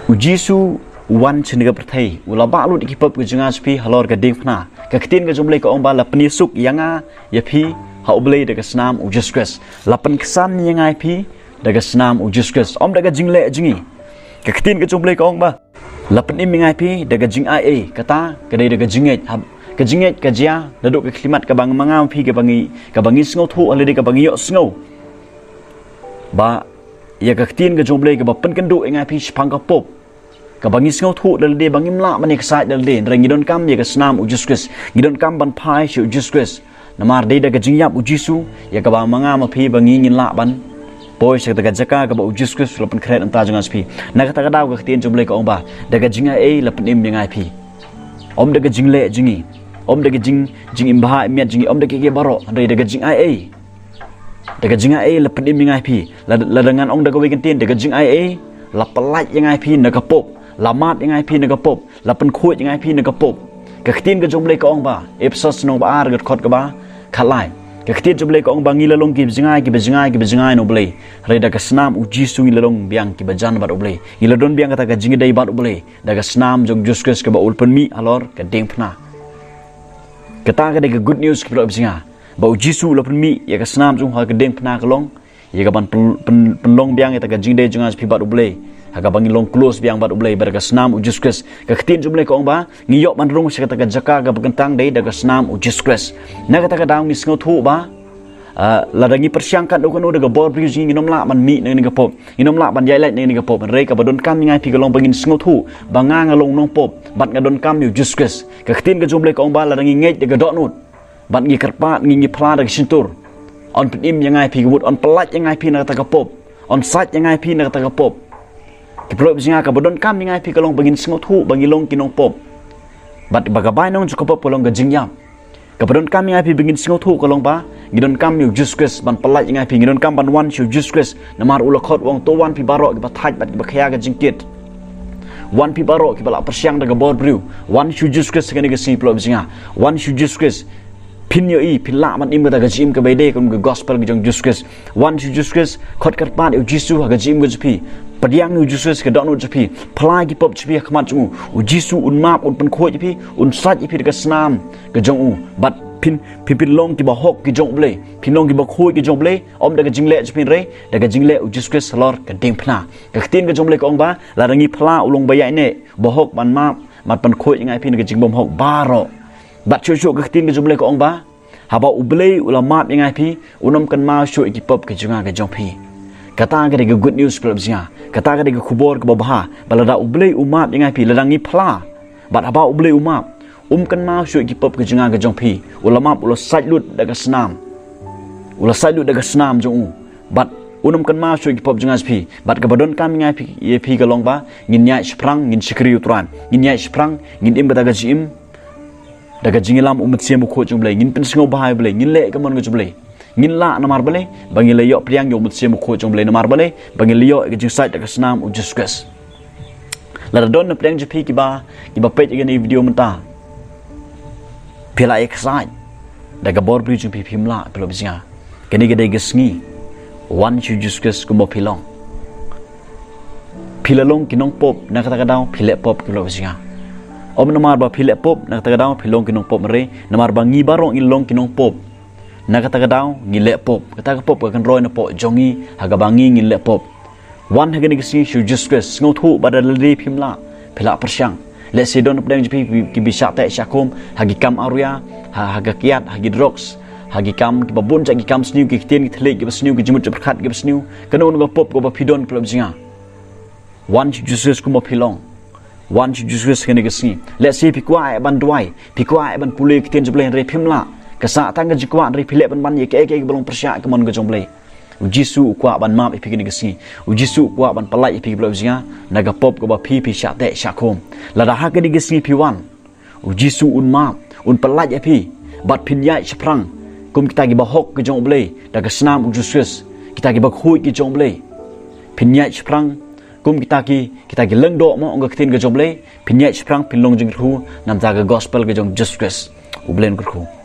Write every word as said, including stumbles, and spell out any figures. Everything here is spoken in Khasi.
U Jisu u wan sha kane ka pyrthei, u la bah lut ïa ki pop ka jong nga jong phi halor ka diengphna. Ka ktien ka jong U Blei ka ong ba la pynïasuk ïa nga ïa phi ha U Blei da ka snam U Jisu Khrist. La pynksan ïa nga ïa phi da ka snam U Jisu Khrist, ym da ka jingleh jong ngi. Ka ktien ka jong U Blei ka ong ba la pynim ïa nga ïa phi da ka jingai ei, kata ka dei da ka jingngeit. Hap, ka jingngeit ka jia naduh ka khyllipmat kaba nga ma nga ma phi kaba ngi, kaba ngi sngewthuh, lane kaba ngi ïohsngew ba ïa ka ktien ka jong U Blei kaba pynkynduh ïa nga ïa phi shaphang ka pop, kaba ngi sngewthuh da lade ba ngim lah ban ïaksaid da lade, hynrei ngi donkam ïa ka snam U Jisu Khrist, ngi donkam ban phai sha U Jisu Khrist. Namar dei da ka jingïap U Jisu ïa kaba ma nga ma phi ba ngi ngin lah ban poi sha kata ka jaka kaba U Jisu Khrist u la pynkhreh na ka bynta jong nga jong phi. Na kata ka daw ka ktien jong U Blei ka ong ba da ka jingai ei la pynim ïa nga ïa phi, ym da ka jingleh jong ngi, ym da ka jing, jingim bha im miat jong ngi, ym da kiei kiei baroh, hynrei da ka jingai ei. Da ka jingai ei la pynim ïa nga ïa phi. La, lada ngan ong da kawei ka ktien, da ka jingai ei la pyllait ïa nga ïa phi na ka pop, la map ïa nga ïa phi na ka pop, la pynkhuid ïa nga ïa phi na ka pop. Ka ktien ka jong U Blei ka ong ba, Ephesos lynnong ba ar, ka dkhot kaba khatlai, ka ktien jong U Blei ka ong ba ngi la long kiba jngai, kiba jngai, kiba jngai na U Blei, hynrei da ka snam U Jisu ngi la long biang kiba jan bad U Blei. Ngi la don biang kata ka jingïadei bad U Blei da ka snam jong U Jisu Khrist kaba u la pynmih halor ka diengphna. Kata ka dei ka good news, ki paralok ba jong nga, ba U Jisu u la pynmih ïa ka snam jong u ha ka diengphna, ka long ïa kaban pyn, pyn, pynlong biang ïa kata ka jingïadei jong nga jong phi bad U Blei, ha kaba ngin long close biang bad U Blei, bad da ka snam U Jisu Khrist. Ka ktien jong U Blei ka ong ba ngi ïoh ban rung sha kata ka jaka kaba kyntang dei da ka snam U Jisu Khrist. Na kata ka daw ngi sngewthuh ba, ah, lada ngi pyrshang katno katno da ka bor briew jong ngi, ngin ym lah ban mih na kane ka pop, ngin ym lah ban ïaid lait na kane ka pop. Hynrei kaba donkam ïa nga ïa phi ka long ba ngin sngewthuh ba nga, nga long nongpop bad nga donkam ïa U Jisu Khrist. Ka ktien ka jong U Blei ka ong ba lada ngi ngeit da ka dohnud bad ngi kyrpad, ngi, ngi phla da ka shyntur, yn pynim ïa nga ïa phi ka mut, yn pyllait ïa nga ïa phi na kata ka pop, yn sait ïa nga ïa phi na kata ka pop. Ki paralok ba jong nga, kaba donkam ïa nga ïa phi ka long ba ngin sngewthuh ba ngi long ki nongpop. Bad ba ka bainong jong ka pop ka long ka jingïap. Kaba donkam ïa nga ïa phi ba ngin sngewthuh ka long ba ngi donkam ïa U Jisu Khrist ban pyllait ïa nga ïa phi, ngi donkam ban wan sha U Jisu Khrist. Namar u la khot, u ong, to wan phi baroh kiba thait bad kiba khia ka jingkit. Wan phi baroh kiba la pyrshang da ka bor briew. Wan sha U Jisu Khrist ha kane ka sngi, paralok ba jong nga. Wan sha U Jisu Khrist. Phin ïohi, phin lah ban im kata ka jingim kaba ïadei kum ka gospel ka jong U Jisu Khrist. Wan sha U Jisu Khrist, khot kyrpad ïa U Jisu ha ka jingim ka jong phi. Pdiang ïa U Jisu Khrist ha ka dohnud jong phi. Phla ïa ki pop jong phi ha khmat jong u. U Jisu un map, un pynkhuid ïa phi, un sait ïa phi da ka snam ka jong u. Bad phin, phin, phin long kiba hok ki jong U Blei. Phin long kiba khuid ki jong U Blei, ym da ka jingleh jong phi hynrei da ka jingleh U Jisu Khrist halor ka diengphna. Ka ktien ka jong U Blei ka ong ba lada ngi phla, u long ba ïaineh, ba hok ban map, ban pynkhuid ïa nga ïa phi na ka jingbymhok baroh. Bad shuh shuh ka ktien ka jong U Blei ka ong ba haba U Blei u la map ïa nga ïa phi, un ym kynmaw shuh ïa ki pop ka jong nga ka jong phi. Kata ka dei ka good news, paralok ba jong nga. Kata ka dei ka khubor kaba bha, ba lada U Blei u map ïa nga ïa phi, lada ngi phla, bad haba U Blei u map, um kynmaw shuh ïa ki pop ka jong nga ka jong phi. U la map, u la sait lut da ka snam. U la sait lut da ka snam jong u. Bad un ym kynmaw shuh ïa ki pop jong nga jong phi. Bad kaba donkam ïa nga ïa phi, ïa phi ka long ba ngin ïaid shaphrang, ngin shakri U Trai. Ngin ïaid shaphrang, ngin im kata ka jingim da ka jingïalam U Mynsiem Bakhuid jong U Blei. Ngin pynsngewbha ïa U Blei, ngin leh ka mon ka jong U Blei. Ngin lah namar balei? Ba ngin la ïoh pdiang ïa U Mynsiem Bakhuid jong U Blei. Namar balei? Ba ngin la ïoh ïa ka jingsait da ka snam U Jisu Khrist. Lada don na pdeng jong phi kiba, kiba peit ïa kane ka video mynta, phi la ïaksaid da ka bor briew jong phi, phim lah, paralok ba jong nga. Kane ka dei ka sngi. Wan sha U Jisu Khrist kumba phi long. Phi la long ki nongpop, na kata ka daw phi leh pop, ki paralok ba jong nga. Ym namar ba phi leh pop, na kata ka daw phi long ki nongpop, hynrei namar ba ngi baroh ngi long ki nongpop, na kata ka daw ngi leh pop. Kata ka pop ka kynroi napoh jong ngi, ha kaba ngi ngin leh pop. Wan ha kane ka sngi sha U Jisu Khrist, sngewthuh ba da lade phim lah, phi la pyrshang. Lehse don na pdeng jong phi ki, ki, kiba shah teh shah khum ha ki kam awria, ha, ha ka kiad, ha ki drugs, ha ki kam kiba bun jait, ki kam sniew, ki ktien ki thylliej kiba sniew, ki jingmut jingpyrkhat kiba sniew. Kano kano ka pop kaba phi don, paralok ba jong nga, wan sha U Jisu Khrist kumba phi long. Wan sha U Jisu Khrist ha kane ka sngi. Lehse phi kwah ban duwai, phi kwah ban pule ïa ka ktien jong U Blei, hynrei phim lah. Ka sah tang ka jingkwah, hynrei phi leh pynban ïa kaei kaei kaba long pyrshah ïa ka mon ka jong U Blei. U Jisu u kwah ban map ïa phi ha kane ka sngi. U Jisu u kwah ban pyllait ïa phi, ki paralok ba jong nga, na ka pop kaba phi, phi shah teh shah khum. Lada ha kane ka sngi phi wan, U Jisu un map, un pyllait ïa phi, bad phin ïaid shaphrang kum kita kiba hok ki jong U Blei da ka snam U Jisu Khrist. Kita kiba khuid ki jong U Blei. Phin ïaid shaphrang kum kita ki, kita ki lyngdoh, mo, ong ka ktien ka jong U Blei. Phin ïaid shaphrang, phin long jingkyrkhu na ka bynta ka gospel ka jong U Jisu Khrist, U Blei un kyrkhu.